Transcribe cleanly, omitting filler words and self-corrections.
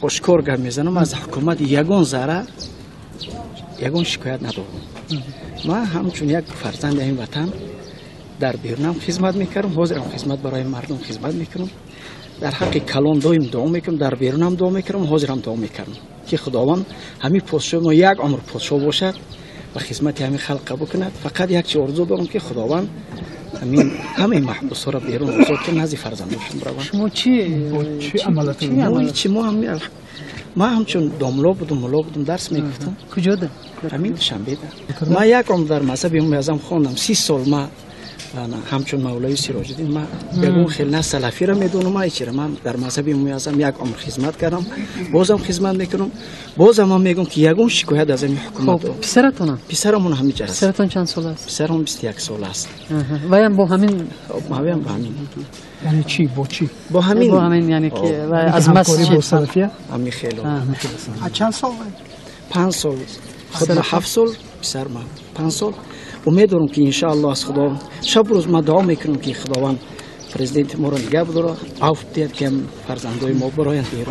Ошкор гап мезанам, аз ҳукумат ягон зарра, ягон шикоят надорам. Ман ҳамчун як фарзанди ин ватан дар берунам хизмат мекардам, ҳозирам хизмат барои мардум хизмат мекунам. Дар ҳаққи калон доим дуо мекунам, дар берунам дуо мекунам, ҳозирам дуо мекардам, ки Худованд ҳамин подшоҳи мо як умр подшоҳ бошад ва хизмати ҳамин халқ қабул кунад. Фақат як чи орзу дорам, ки Худованд ҳамин ҳамаи маҳбусҳоро берун озод кунад, назди фарзандошон раванд. Шумо чӣ Бо чӣ амалатон? Мо чи, мо ҳам, ман ҳамчун домло будум, мулло будум, дарс мегуфтам. Куҷода? Ҳамин Душанбеда. Ман як умр дар мазҳаби Имоми хондам, 30 сол. Ма ҳамчун мавлави Сироҷиддин, ман ягон хел на салафиро медонам, ма чира. Ман дар мазҳаби Имоми Аъзам як умр хизмат кардам, бозам хизмат мекунам, бозам ман мегӯям, ки ягон шикоят аз ҳамин ҳукумат. Хоб, писаратонам? Писарамон ҳамиҷа аст. Писаратон чанд сол аст? Писарам 21 сола аст. Ваям бо ҳамин? Ваям бо ҳамин. Яъне чӣ, бо чӣ? Бо ҳамин. Бо ҳамин, яъне ки аз ҳамкорӣ бо масҷид. Салафия. Ҳамин хело. А чанд сол? 5 сол. Худ ма 7 сол, писар ма 5 сол. Умед дорам, ки иншаалло аз Худо шаб рӯз ма дуо мекунам, ки Худованд президенти моро нигаҳ бидорад, афв диҳад, ки фарзандои мо бароянд берун.